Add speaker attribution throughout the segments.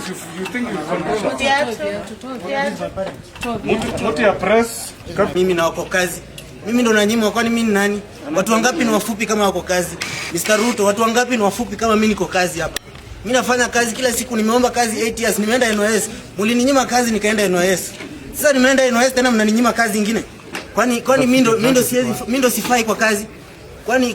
Speaker 1: Otherwise you think you control us.
Speaker 2: Viatu.
Speaker 1: Mtu ya press.
Speaker 3: Mimi na wako kazi. Mimi ndo nanyimwa, kwani mimi ni nani? Watu wangapi ni wafupi kama wako kazi? Mr. Ruto, watu wangapi ni wafupi kama mimi niko kazi hapa? Mimi nafanya kazi kila siku, nimeomba kazi 8 years, nimeenda NYS. Mlininyima kazi nikaenda NYS. Sasa nimeenda NYS tena mnaninyima kazi ingine. Kwani mimi ndo siwezi, mimi ndo sifai kwa kazi?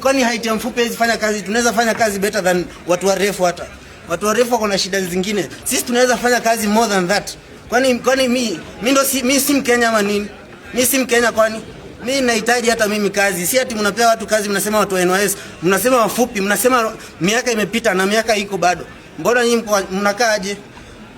Speaker 3: Kwani height ya mfupi haiwezi fanya kazi? Tunaweza fanya kazi better than watu warefu hata. Watu warefu wako na shida zingine. Sisi tunaweza fanya kazi more than that. Kwani mi si Mkenya ama nini? Mi si Mkenya kwani? Mi nahitaji hata mimi kazi. Si ati mnapea watu kazi, mnasema watu wa NYS, mnasema wafupi, mnasema miaka imepita na miaka iko bado. Mbona nyinyi mnakaa aje?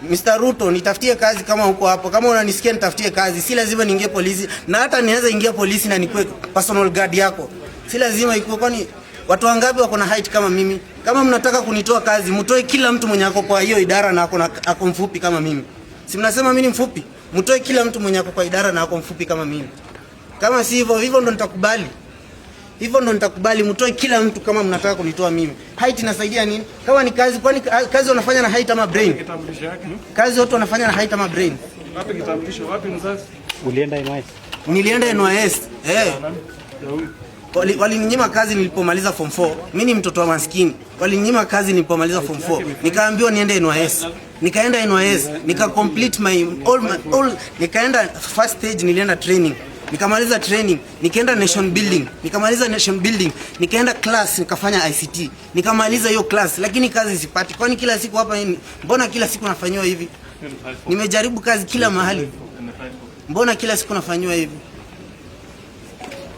Speaker 3: Mr. Ruto, nitafutie kazi kama uko hapo. Kama unanisikia nitafutie kazi. Si lazima niingie polisi, na hata niweza ingia polisi na nikuwe personal guard yako. Si lazima ikuwe, kwani watu wangapi wako na height kama mimi? Kama mnataka kunitoa kazi, mtoe kila mtu mwenye ako kwa hiyo idara na ako mfupi kama mimi. Si mnasema mimi ni mfupi? Mtoe kila mtu mwenye ako kwa idara na ako mfupi kama mimi. Kama si hivyo, hivyo ndo nitakubali. Hivyo ndo nitakubali, mtoe kila mtu kama mnataka kunitoa mimi. Height inasaidia nini? Kama ni kazi, kwani kazi wanafanya na height ama brain?
Speaker 1: Kitambulisho yake.
Speaker 3: Kazi watu wanafanya na height ama brain?
Speaker 1: Wapi kitambulisho? Wapi mzazi?
Speaker 4: Ulienda NYS?
Speaker 3: Nilienda NYS. Eh.
Speaker 1: Ya huyu.
Speaker 3: Walininyima kazi nilipomaliza form 4. Mimi ni mtoto wa maskini. Walininyima kazi nilipomaliza form 4. Nikaambiwa niende NYS. Nikaenda NYS, nika complete my all, nikaenda first stage, nilienda training. Nikamaliza training, nikaenda nation building, nikamaliza nation building, nikaenda class nikafanya ICT. Nikamaliza hiyo class, lakini kazi sipati. Kwani kila siku hapa mbona kila siku nafanywa hivi? Nimejaribu kazi kila mahali. Mbona kila siku nafanywa hivi?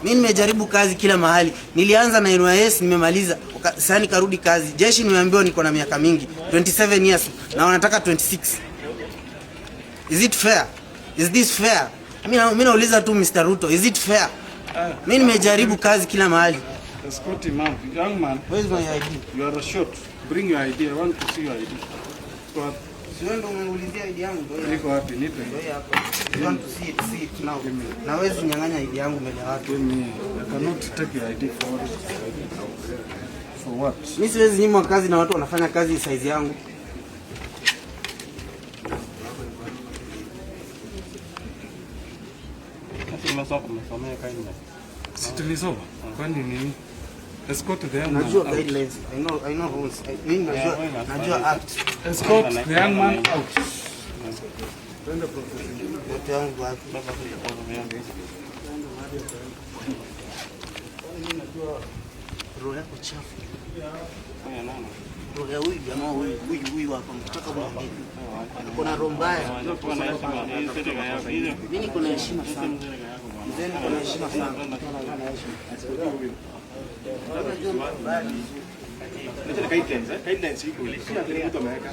Speaker 3: Mimi nimejaribu kazi kila mahali. Nilianza na NYS nimemaliza. Sasa nikarudi kazi. Jeshi nimeambiwa niko na miaka mingi, 27 years na wanataka 26. Is it fair? Is this fair? Mimi nauliza tu Mr. Ruto, is it fair? Mimi nimejaribu kazi kila mahali.
Speaker 1: Escort him out. Young man,
Speaker 3: Where is my ID?
Speaker 1: You are short. Bring your ID. I want to see your ID. Kwa
Speaker 3: Si wewe ndio umeniulizia ID yangu, ndio hii.
Speaker 1: Iko wapi? Nipe.
Speaker 3: Ndio hii hapa. You want to see it, see it now. Na huwezi nyang'anya ID yangu mbele ya watu.
Speaker 1: Give me. I cannot take your ID for what? For what?
Speaker 3: Mimi siwezi nyimwa kazi na watu wanafanya kazi size yangu.
Speaker 1: Si tulisoma. Kwani nini? Escort the young man
Speaker 3: Najua
Speaker 1: out.
Speaker 3: guidelines. I know rules. Mimi najua act.
Speaker 1: Escort the young man out.
Speaker 3: Yote yangu wapi? Najua roho yako chafu. Roho ya huyu jamaa huyu hapa mtaka mwambie. Kuna roho mbaya. Mimi niko na heshima sana. Mzee, niko na heshima sana. Unajua mbaya.
Speaker 5: Guidelines, eh? Guidelines iko ile. Mtu ameweka.